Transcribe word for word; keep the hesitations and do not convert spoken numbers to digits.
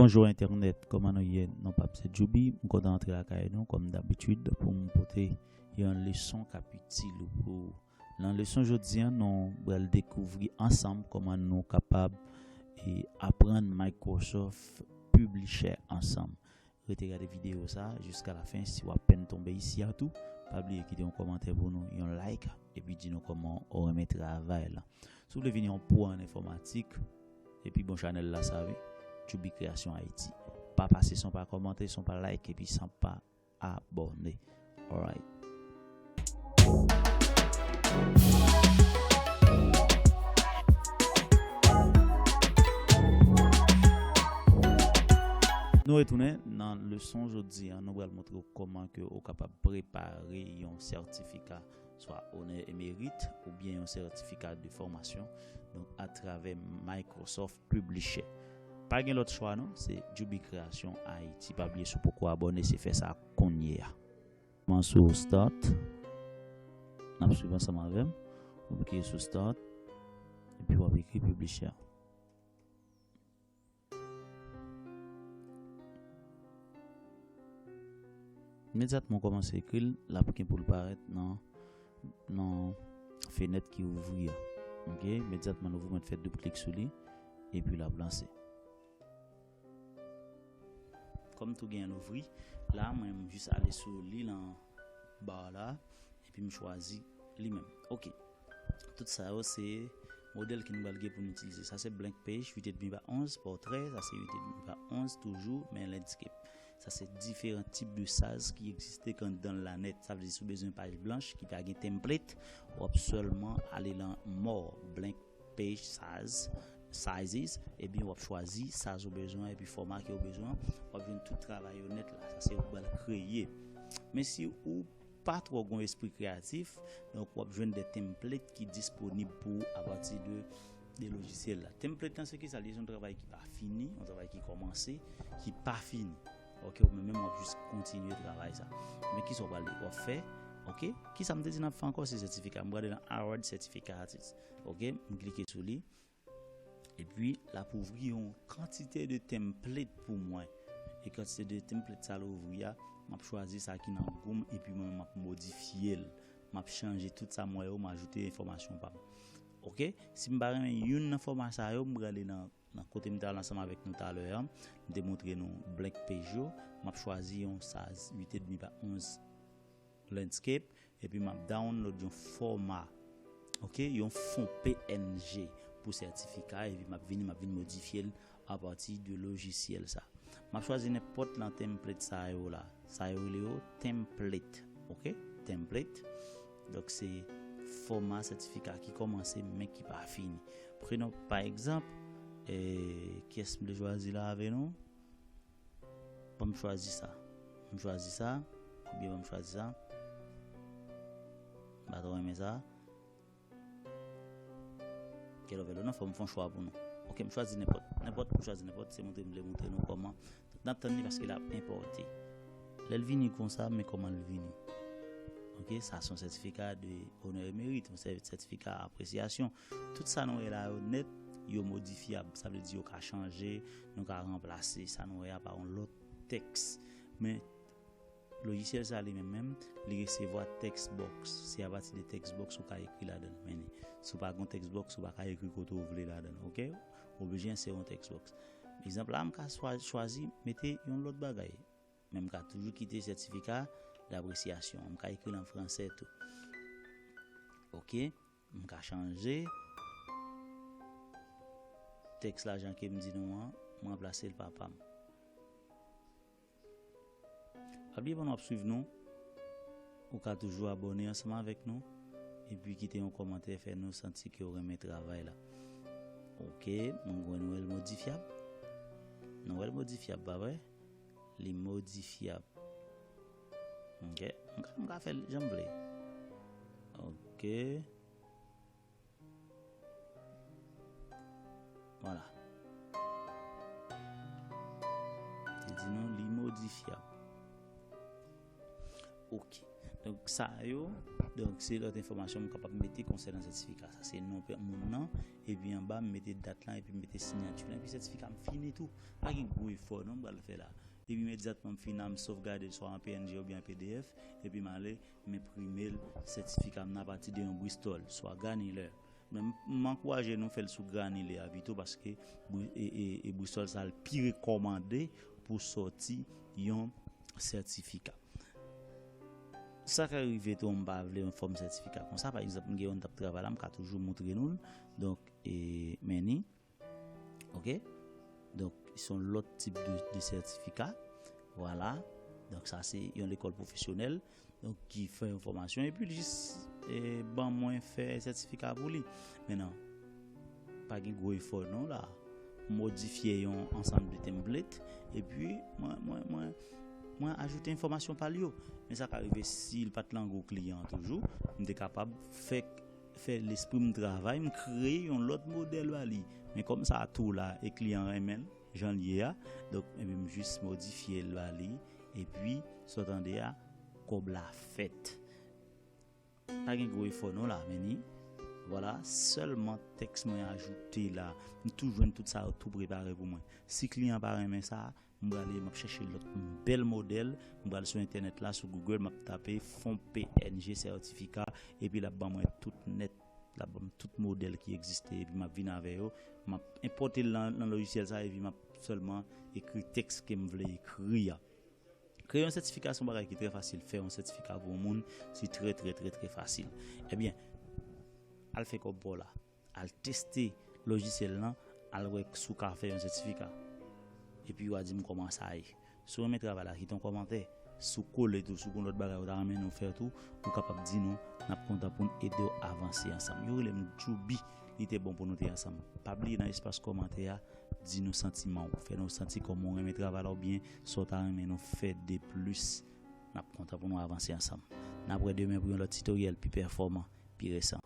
Bonjou entènèt, kòman nou ye? Non pa m se Djoubi, m kontan antre lakay nou kòm dabitid pou m pote yon leson k ap itil pou ou. Nan leson jodi a, nou pral dekouvri ansanm kòman nou kapab e, aprann Microsoft Publisher ansanm. Rete gade videyo sa jiska lafen si w apèn tonbe isi a tou. Pa bliye kite yon kòmantè pou nou, yon like, epi di nou kòman ou renmen travay la. Si w vle vin yon pwo an enfòmatik, epi bon chanèl la sa wi, Djoubi Kreasyon Ayiti. Pa pase san pa kòmante, san pa like, epi san pa abòne. Alright. Nou retounen nan leson jodi a, nou pral montre w kòman ke ou kapab prepare yon sètifika, swa onè e merit, oubyen yon sètifika de fòmasyon, donk atravè Microsoft Publisher. Pa gen lòt chwa non, se Djoubi Kreasyon Ayiti. Pa bliye si w poko abòne, se fè sa kounye a. Kòman sou Start, n ap swiv ansanm avè m. Ou klike sou Start, epi w ap ekri Publisher. Imedyatman w kòmanse ekri l, l ap gen pou l parèt nan, nan fenèt ki ouvri a. Ok, imedyatman l ouvri, mwen fè doub klik sou li, epi l ap lanse. Kòm tou gen l ouvri, la mwen m jis ale sou li nan ba la, epi m chwazi li menm. Ok. Tout sa yo se modèl ke nou pral gen pou n itilize. Sa se blank page, uit edmi pa onz, pòtrè, sa se uit edmi pa onz toujou, men landscape. Sa se diferan tip de size ki egziste anndan lanèt. Sa vle di si w bezwen paj blanch ki pa gen template, w ap sèlman ale nan more, blank page size, sizes, ebyen w ap chwazi size ou bezwen epi fòma ke w bezwen, w ap jwenn tout travay yo nèt la. Sa se ou pral kreye. Men si ou pa twò gon espri kreyatif, donk w ap jwenn de template ki disponib pou ou apati de, de lojisyèl la. Template lan se kisa? Li se yon travay ki pa fini, yon travay ki kòmanse, ki pa fini. Ok, ou menm menm w ap jis kontinye travay sa. Men kisa w pral, w ap fè? Ok, kisa m te di n ap fè ankò? Se sètifika. M prale nan Award Certificates. Ok, m klike sou li. Epi, l ap ouvri yon kantite de template pou mwen. E kantite de template sa l ouvri a, m ap chwazi sa ki nan gou m, epi mwen menm m ap modifye l. M ap chanje tout sa m wè yo, m ajoute enfòmasyon pa m. Ok, si m pa renmen youn nan fòma sa yo, m prale nan, nan kote m te al ansanm avèk nou talè a. M te montre nou blank page yo. M ap chwazi yon size uit edmi pa onz landscape. Epi m ap download yon fòma, ok, yon fon P N G pou sètifika, epi m ap vini, m ap vin modifye l apati de lojisyèl sa. M ap chwazi nenpòt nan template sa yo la. Sa yo rele yo template, ok, template. Donk se fòma sètifika ki kòmanse men ki pa fini. Prenon pa egzanp, eh, kiyès m te chwazi la avè nou? Ban m chwazi sa. M chwazi sa. Oubyen ban m chwazi sa. M pa twò renmen sa. Kèl overload, non, fò m fè yon chwa pou nou. Ok, m chwazi nenpòt. Nenpòt, m chwazi nenpòt. Se montre m vle montre nou kòman. N ap tann li paske l ap enpòte. Lè l vini konsa, men kòman l vini. Ok, sa se yon sètifika de onè e merit, yon sè-, sètifika apresyasyon. Tout sa nou wè la yo nèt, yo modifyab. Sa vle di yo ka chanje, nou ka ranplase sa nou wè a pa yon lòt tèks. Men lojisyèl sa li menm menm, li resevwa text box. Se apati de text box ou ka ekri ladan l. Men si w pa gen text box, ou pa ka ekri kote w vle ladan l, ok? Ou bezwen se yon text box. Egzanp la, m ka swa-, chwazi mete yon lòt bagay. Men m ka toujou kite sètifika d'apresyasyon. M ka ekri l an fransè tou. Ok, m ka chanje tèks la jan ke m di nou an, m ranplase l pa pa m. Pa bliye pandan w ap swiv nou, ou ka toujou abòne ansanm avèk nou, epi kite yon kòmantè, fè nou santi ke w renmen travay la. Ok, mwen wè nou wè l modifyab. Nou wè l modifyab, pa vre? Li modifyab. Ok, m ka, m ka fè l jan m vle. Ok. Vwala. Te di nou li modifyab. Ok. Donk, sa yo, donk, se lòt enfòmasyon m kapab mete konsènan sètifika. Sa se non pe- moun nan, epi anba, m mete dat lan, epi m mete siyati lan, epi sètifika m fini tou. Pa gen gwo efò non m pral fè la. Epi imedyatman m fin la, m sovgade l swa an P N G oubyen an P D F, epi m ale, m enprime l, sètifika m nan apati de yon Bristol, swa Garnier. Men m, m ankouraje nou fè l sou Garnier a pito, paske Bri- e, e, e Bristol sa l pi rekòmande pou sòti yon sètifika. Sa ka rive tou, m pa vle yon fòm sètifika konsa. Pa egzanp, m gen yon t ap travay la, m ka toujou moutre nou l. Donk, e, men ni. Oke? Donk, se yon lòt tip de, de sètifika. Vwala. Donk, sa se yon lekòl pwofesyonèl, donk, ki fè yon fòmasyon epi l jis e, ban mwen fè sètifika pou li. Mennen, pa gen gwo efò non la. M modifye yon ansanm de template, epi mwen, mwen, mwen, mwen ajoute enfòmasyon pa l yo. Men sa ka rive si l pa t lan gou kliyan an toujou, m te kapab fè, fè lespri m travay, m kreye yon lòt modèl ba li. Men kòm sa a tou la, e kliyan renmen l, jan l ye a, donk, epi m jis modifye l ba li, epi, sa w tande a, kòb la fèt. Pa gen gwo efò non la, men ni. Vwala, sèlman tèks mwen ajoute la. M tou jwenn tout sa yo tou prepare pou mwen. Si kliyan pa renmen sa, m prale, m ap chèche lòt bèl modèl. M pral sou entènèt la, sou Google, m ap tape fon P N G sètifika, epi l ap ban mwen tout nèt, l ap ban m tout modèl ki egziste, epi m ap vin avè yo. M ap enpòte l nan, nan lojisyèl sa, epi m ap sèlman ekri tèks ke m vle ekri a. Kreye yon sètifika se yon bagay ki trè fasil. Fè yon sètifika pou yon moun, se trè, trè, trè, trè fasil. Ebyen, al fè kòb pa w la. Al teste lojisyèl lan, al wè si w ka fè yon sètifika. Epi w a di m kòman sa ye. Si w renmen travay la, kite yon kòmantè. Si w kole tou, si w gen lòt bagay ou ta renmen nou fè tou, ou kapab di nou, n ap kontan pou n ede w avanse ansanm. Yo rele m Djoubi, li te bon pou nou te ansanm. Pa bliye nan espas kòmantè a, di nou santiman w, fè nou santi kòman w renmen travay la oubyen sa w ta renmen nou fè de plis. N ap kontan pou nou avanse ansanm. N ap wè demen pou yon lòt titoryèl pi pèfòman, pi resan.